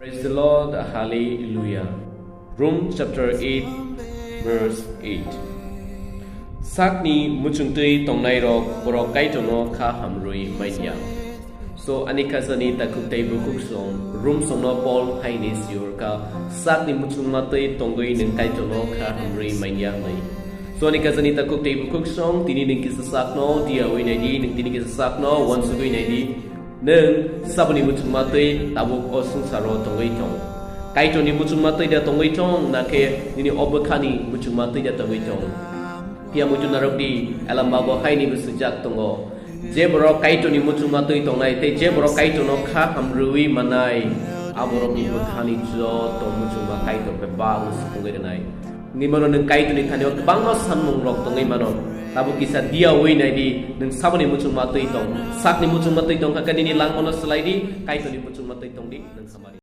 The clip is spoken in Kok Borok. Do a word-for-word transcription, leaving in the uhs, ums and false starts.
Praise the Lord, Hallelujah. Rom chapter eight, verse eight. Sakni muchungtwi tongnairok borok Kaitorno kha hamrwi manya. So, ani khajani takhuk tei bukhuk song, Rom songno Paul haini siyor kha, sakni muchungma twi tongwi nwng Kaitorno kha hamrwi manya hwnwi. So, ani khajani takhuk tei bukhuk song, tini nwng kisa sakno diyawi naidi, nwng tini kisa sakno wansugwi naidi. Nwng saboni muchungma twi tabuk o swngcharo tongwi tong? Kaitorni muchungma twi da tongwi tong, na khe nini o bwkhani muchungma twi da tongwi tong? Phiya muitu narwkdi, elamba bo haini bwswijak tongo. Je borok Kaitorni muchungma twi tongnai tei je borok Kaitorno kha hamrwi mannai, a borokni bwkhani joto muchungma Kaitor bebak no supungwi rwnai. Wngwi mano nwng Kaitorni thani o kwbangma sanmung rok tongwi mano. Tabuk kisa diyawi naidi, nwng saboni muchungma twi tong, sakni muchungma twi tong kha khe nini langmano swlai di, Kaitorni muchungma twi tong di, nwng hamari.